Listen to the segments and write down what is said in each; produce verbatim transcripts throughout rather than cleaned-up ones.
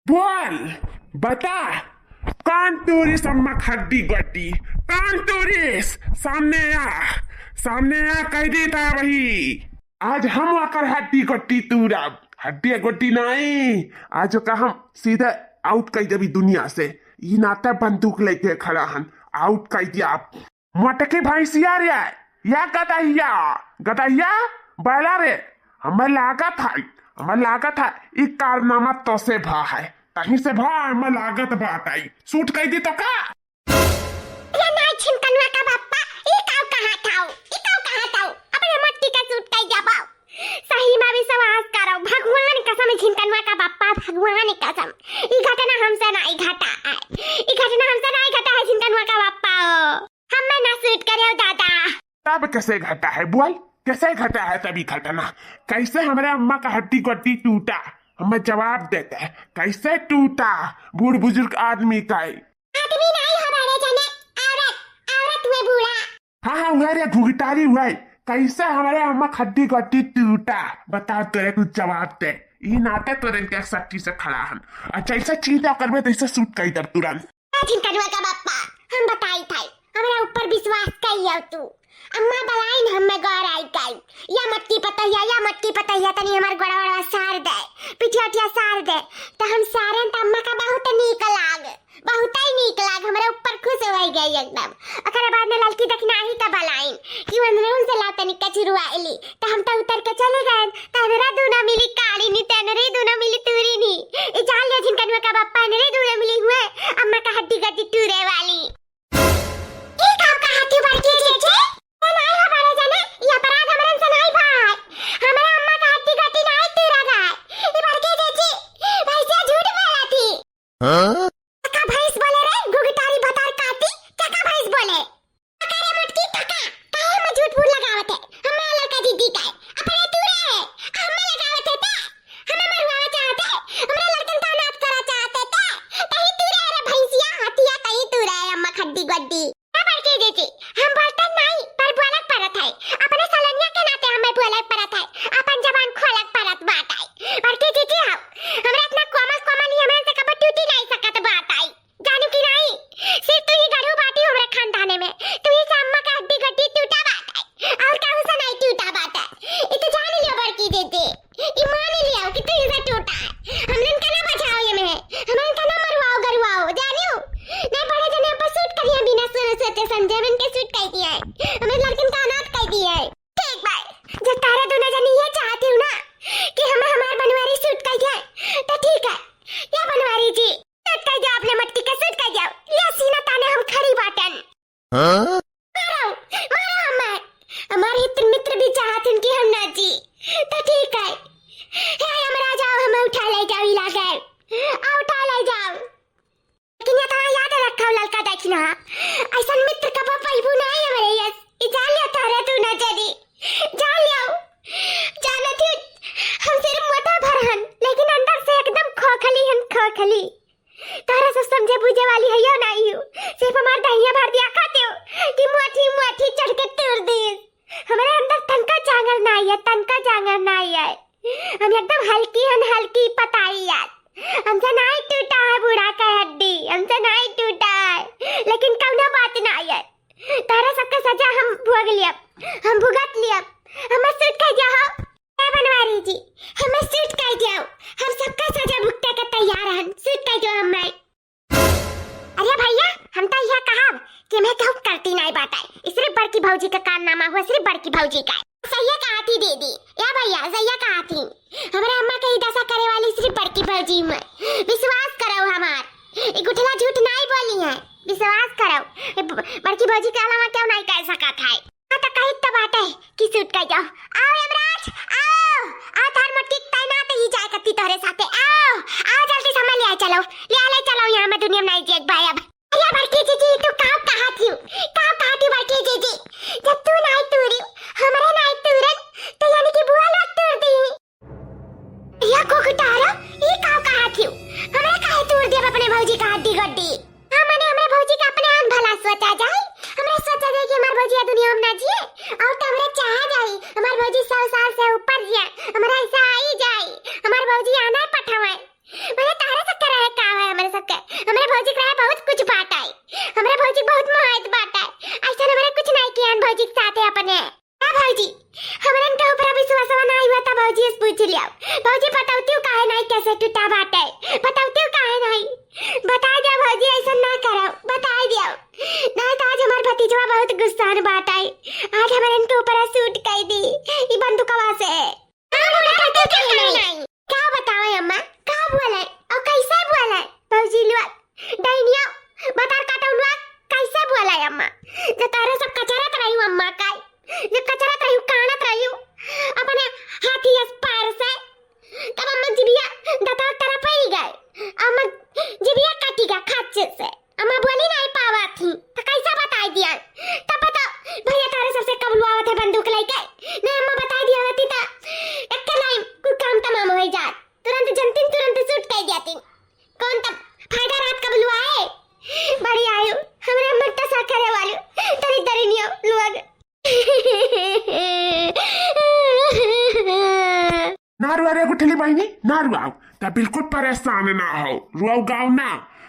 बोल, बता, कौन तूरिस अम्मा क हड्डी गोड्डी? कौन तूरिस? सामने आ, सामने आ, कह देता वही। आज हम ओकर हड्डी गोड्डी तूरब, हड्डी गोड्डी नहीं, आज ओका हम सीधा out कइ देबी दुनिया से। ई नाते बंदूक लेके खड़ा हन, out कइ दिया। मोटकी भैंसिया रे, या गदहिया, गदहिया, बैला रे, हमें लागत है, हमें लागत है, ई कारनामा तोसे भा है, तहीं से भा, हमें लागत बात आई, shoot कइ दी तो का? अरे नाई छिनकनुआ का बप्पा, ई काउ कहा थाउ, ई काउ कहा थाउ, अपने मट्टी का shoot कइ जाबो। सही में विश्वास करो, भगवान कसम, छिनकनुआ का बप्पा, भगवान कसम, ई घटना हमसे नाई घटा है, ई घटना हमसे नाई घटा है, छिनकनुआ का बप्पा। हमें ना shoot करे दादा। तब कैसे घटा है, बोल, कैसे घटा है तभी घटना? कैसे हमरे अम्मा का हड्डी गोड्डी टूटा? हमें जवाब देते हैं, कैसे टूटा? बूढ़ बुजुर्ग आदमी का है। आदमी नहीं हमारे जने, औरत, औरत हुए बूढ़ा। हाँ, हाँ, हुए रे, घुघटारी हुए। कैसे हमरे अम्मा क हड्डी गोड्डी टूटा? बता, तोरे कुछ जवाब दे। ई नाते तोरे के सच्ची से खड़ा हन। अच्छा, ऐसा चीज ना करबे, तो ऐसे shoot कइ दर तुरंत। ए छिनकनुआ का बप्पा, हम बताई थाई, हमरा ऊपर विश्वास कइयो तू। अम्मा बलाइन हमें गौर आई गई, या मटकी पतहिया, या मटकी पतहिया, तनी हमार गोड़ा वोड़ा सार दे, पिठिया उठिया सार दे, तो हम सारे तो अम्मा का बहुत नीक लाग, बहुत ही नीक लाग, हमरा ऊपर खुश हो गई एकदम। ओकरे बाद में ललकी दखिनाही का बलाइन कि वनरे उनसे लाओ तनी कचुरुआ एली, तो हम तो उतर के चले गए, तो हमरा दूना मिली काली नी, तनरे दूना मिली तूरी नी। ई जान ले छिनकनुआ का बप्पा, इनरे दूना मिली हुए अम्मा का हड्डी गड्डी टूरे वाली। ई का कहा थी बड़की जीजी? ए नाई हो बड़े जने, ई अपराध हमरन से नाई भाई। हमरा अम्मा का हड्डी गड्डी नाई तूरा जाए। ई बड़की जीजी, भैंसिया झूठ बोला थी। हाँ? का भैंस बोले रे, घुघटारी भतार काटी, का का भैंस बोले? का रे मोटकी, का का? काहे में झूठ फूट लगावत है? हमें लड़का जीजी का है। अपने तूरे है, हमें लगावत है ते? हमें मरवावे चाहते? हमरा लड़कन का अनाथ करा चाहते ते? तही तूरे है रे भैंसिया, हथिया, तही तूरे है अम्मा क हड्डी गड्डी। ए बड़की जीजी, हम बोलते नहीं, पर बोलक परत है। अपने सलनिया के नाते हमें बोलक परत है, अपन जबान खोलक परत बात है। बड़की जीजी, हम, हमरा इतना कोमल कोमल ही हमरा से कबो टूटी नहीं सकत बात है। जानू कि नहीं, सिर्फ तू ही गढ़ू बाटी हमरे खानदाने में, तू ही से अम्मा का हड्डी गड्डी टूटा बात है, और कहूँ से नहीं टूटा बात है। ई तो जान लियो बड़की जीजी, ई मान लियो कि तू ही से टूटा है। हमरन का ना बचाओ ये में, हमरन का ना मरवाओ गरवाओ, जानियो। नहीं बड़े जने पर shoot करिए बिना सोचे सोचे समझे, हमरन के shoot कइ दिए है, हमरे लड़कन का अनाथ कइ दिए है। ठीक भाई, जब तारा दोनों जनी ये चाहती हूँ ना कि हमें हमार बनवारी shoot कइ जाए, तो ठीक है, या बनवारी जी, shoot कइ जाओ, अपने मटकी का shoot कइ जाओ, या सीना ताने हम खड़ी बाटन। हाँ? मारो, मारो हमें, हमारे हित मित्र भी चाहत हैं कि हम ना जी, तो ठीक है, हे यमराज आओ, हमें उठा ले जाओ, इलाज है, आओ उठा ले जाओ। लेकिन ये तो याद रखो ललका दखिना, ऐसा मित्र कबो पैबू नहीं हमरे यस। ई जान लियो तोहरे तू न जरी। जान लियो। जानत ही हम सिर्फ मोटा भर हन, लेकिन अंदर से एकदम खोखली हन, खोखली। तोहरे सब समझे बूझे वाली है यो नहीं हूँ। सिर्फ हमार दहिया भर दिया खाते हो कि मोटी मोटी चढ़ के तोड़ दे। हमारे अंदर तनका जांगर ना आया, तनका जांगर ना आया। हम एकदम हल्की हन, हल्की पताई यार। हमसे नाई टूटा है बूढ़ा का हड्डी, हमसे नाई टूटा है, लेकिन कौनो बात ना है। तारा सबका सजा हम भोग लियब, हम भुगत लियब। हमें shoot कइ जाओ, ए बनवारी जी, हमें shoot कइ जाओ। हम सबका सजा भुगते के तैयार हन, shoot कइ जाओ हमें। अरे भैया, हम तो यह कहब कि मैं कहूँ करती नाई बात है। सिर्फ बड़की भौजी का कारनामा हुआ, सिर्फ बड़की भौजी का। सही कहा थी दीदी, या भैया, सही कहा थी। हमारे अम्मा के ही दशा करे वाली सिर्फ बड़की भौजी में। विश्वास करो हमार, ये गुठला झूठ नाई बोली है, विश्वास करो। ये ब-, बड़की भौजी के अलावा क्यों नाई कह सकत है? हाँ, तो कही तो बात है कि shoot कइ जाओ। आओ यमराज, आओ, आओ, थार मोटकी तैनात ही जाए करती तोहरे साथे। आओ, आओ, जल्दी से हमें ले आ चलो, ले आ, ले चलो, यहाँ में दुनिया में नाई जिए भाई अब। अरे बड़की जीजी, तू काव कहा थी, काव कहा थी बड़की जीजी? जब तू नाई तूरी, हमरे नाई तूरन, तो यानी कि बुआ लोग तूर दी। या कोकटारा, ई काव कहा थी? हमरे काहे तूर दिया अपने भौजी का हड्डी गड्डी? हाँ, मने हमरे भौजी का अपने आन भला सोचा जाए, हमरे सोचा जाए कि हमार भौजी या दुनिया में ना जिए, और तो हमरे चाहा जाए, हमार भौजी सौ साल से ऊपर जिए, हमरे ऐसा आई जाए, हमार भौजी आना पठावे। मने तारे चक्कर है भौजी के रहे बहुत कुछ बाटे। हमरे भौजी बहुत मोहाइत बाटे। ऐसा हमरे कुछ नहीं कियान भौजी के साथे अपने। का भौजी, हमरन के ऊपर विश्वासवा ना हुआ था भौजी, इस पूछ लिया। भौजी, पतौतियो काहे नहीं कैसे टूटा बाटे? पतौतियो काहे नहीं? बता दे भौजी, ऐसा ना करो, बता दे। नहीं तो आज हमार भतीजवा बहुत गुस्सान बाटे। आज हमरन के ऊपर शूट कर दी ई बंदूकवा से। का बोला था तू काहे नहीं? का बतावे अम्मा, का बोले और कैसे बोले? भौजी लोग, डाइनिया, बतार काटौलुआ, कैसे बोले अम्मा? जे तारे सब कचरत रही अम्मा का, जे कचरत रही, कानत रही अपने हाथी स्पार से, तब अम्मा जिबिया दतवा तरफ ही गए, अम्मा जिबिया काटी गए खाचे से। अम्मा बोली नहीं पावा थी, तो कैसा बताई दिया? तब पता भैया तारे सबसे कबलुआवत है बंदूक लेके। नहीं अम्मा बताई दिया होती तो एक लाइन कुल काम तमाम हो जात। तुरंत जनतीन, तुरंत शूट कर दिया तीन। कौन तब फायदा रात कबलुआए? बड़ी आयु, हमरे अम्मा टसा करे वाली, तरी तरी नियो लोग। ना रुआ रे गुठली बहिनी, ना रुआओ। त बिल्कुल परेशान ना हो, रुआओ गाओ ना।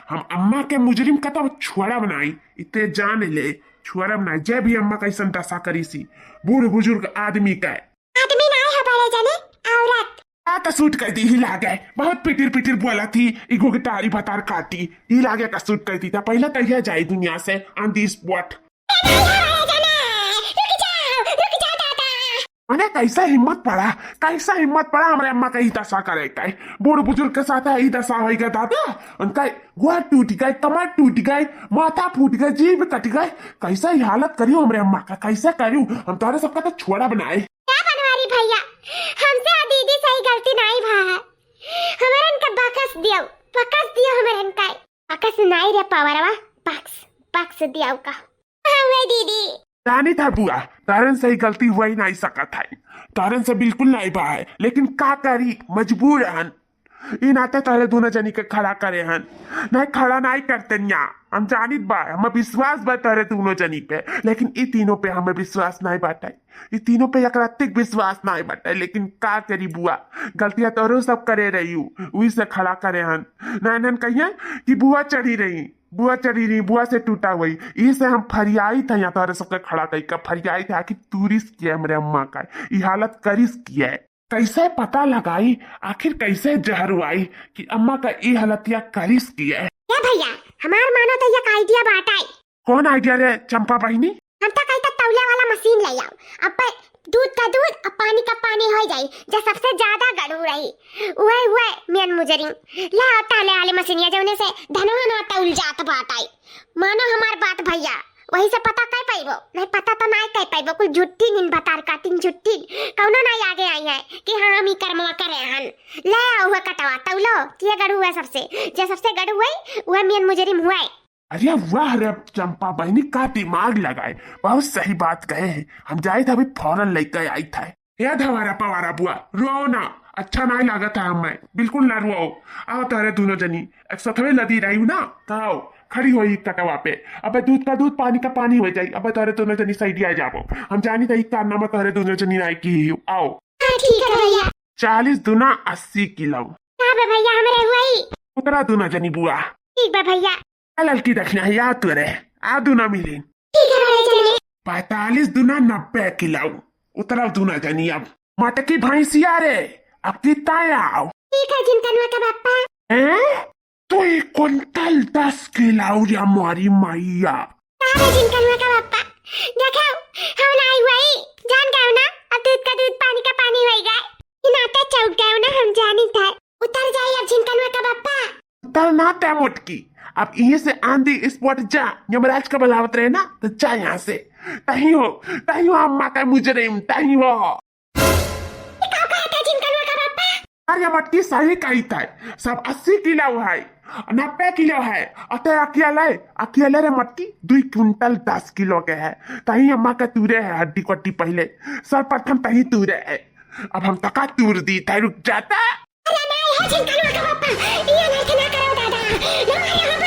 हम अम्मा के मुजरिम का तो छोड़ब नाई, इते जान ले, छोड़ब नाई। जे भी अम्मा कैसन दशा करी सी, बूढ़ बुजुर्ग आदमी का। आदमी ना है बड़े जने, औरत। आ तो शूट कर दी ही लागे, बहुत पिटिर पिटिर बोला थी, इगो के टारी भतार काटी, ही लागे का शूट कर दी था। पहले तो यह जाए दुनिया से, on the spot। अरे कैसा हिम्मत पड़ा, कैसा हिम्मत पड़ा हमरे अम्मा का ई दशा करे का? बूढ़ बुजुर्ग के साथ ई दशा होई गए दादा। उनका गोड़ टूट गए, कमर टूट गए, माथा फूट गए, जीभ कट गए। कैसा ही हालत करियो हमरे अम्मा का, कैसा करियो? हम तोरे सबका तो छोड़ा बनाए। क्या बनवारी भैया, हमसे आ दीदी सही गलती नहीं भा है। हमरन का बकस दियो, बकस दियो हमरन का। बकस नहीं रे पावरवा, बक्स, बक्स दियो का। हाँ, वे दीदी। जानी था बुआ, तारन से ही गलती हुआ ही नहीं सकत है, तारन से बिल्कुल नहीं बा है, लेकिन का करी, मजबूर हन। ई नाते तोहरे दोनों जनी के खड़ा करे हन, नहीं खड़ा नहीं करते न्या। हम जानित बा, हमें विश्वास बा तोहरे दोनों जनी पे, लेकिन ई तीनों पे हमें विश्वास नहीं बाटे, ई तीनों पे एकरातिक विश्वास नहीं बाटे। लेकिन का करी बुआ, गलतियां तोहरो सब करे रही हूँ, उही से खड़ा करे हन। ना इन्हन कहिए कि बुआ चढ़ी रही, बुआ चढ़ी रही, बुआ से टूटा हुई। ई से हम फरियाई था यहाँ तोहरे सबके खड़ा कई का, फरियाई था कि तू रिस्क किया हमरे अम्मा का, ई हालत करिस किया है। कैसे पता लगाई, आखिर कैसे जहरुआई कि अम्मा का ई हालतिया करिस किया है? ए भैया, हमार मानो तो एक आइडिया बाटे। कौन आइडिया रे चंपा बहिनी? हम तो कही तो तौले वाला मशीन ले आओ, अब पे दूध का दूध और पानी का पानी हो जाई, जो सबसे ज्यादा गड़ू रही, उहे उहे मेन मुजरिम। ले आओ तौले वाली मशीनिया, जौने से धनवा ना तौल जात बाटे। मानो हमार बात भैया, वही से पता कर पाइबो, नहीं पता तो नहीं कर पाइबो। कुल झुट्ठी नीन बतार काटिन झुट्ठी, कौनो नहीं आगे आई है कि हाँ हम ई कर्मवा करे हन। ले आओ हुआ कटवा तौलो, किए गड़ू हुआ सबसे, जे सबसे गड़ू हुए, वह मेन मुजरिम हुए। अरे वाह रे चंपा बहिनी, का दिमाग लगाए, बहुत सही बात कहे है। हम जाए थे अभी फौरन लेके आई था। ए धवारा पवारा बुआ, रोओ ना, अच्छा नहीं लागत है हमें, बिल्कुल ना रोओ। आओ तोहरे दोनों जनी एक साथ में लदी रही ना, तो आओ खड़ी होई कटवा पे। अबे दूध का दूध, पानी का पानी हो जाई। अबे तोहरे दोनों जनी साइड आ जाबो, हम जानी था ई कारनामा तोहरे दोनों जनी नाई की ही। आओ। हाँ, ठीक है भैया। चालीस दूना अस्सी किलो। का बे भैया, हमरे हुई? उतरा दूना जनी बुआ। ठीक बा भैया। आ ललकी दक्षिणा है याद तोरे, आ दूना मिली। ठीक है भैया, चलिए। पैंतालीस दूना नब्बे किलो। उतरा दूना जनी अब। मटकी भैंसिया रे, अब कितना आओ? ठीक है, झिनकनवा का बापा। हैं? दुई कुंटल दस किलो रे हमारी मैया। का रे झिनकनवा का बापा, देखो, हम ना आई हुई, जान गए ना, अब दूध का दूध, पानी का पानी होई गए। ई नाते चौक गए ना, हम जानी था। उतर जाई अब झिनकनवा का बापा। उतर ना ते मोटकी, अब इहे से on the spot जा, यमराज का बुलावत रहे ना, तो जा यहाँ से। तही हो, तही हो अम्मा का मुजरिम, तही हो। ई का कहत है झिनकनवा का बापा? अरे मटकी सही कही था, सब अस्सी किलो है, नब्बे किलो है, अते अकेले, अकेले रे मटकी दुई कुंटल दस किलो के है। तही अम्मा के तूरे है हड्डी कट्टी पहले, सर्वप्रथम तही तूरे है। अब हम तका तूर दी था, रुक जाता। अरे नहीं है झिनकनवा का बापा, ये नहीं ना करो दादा, ना है हम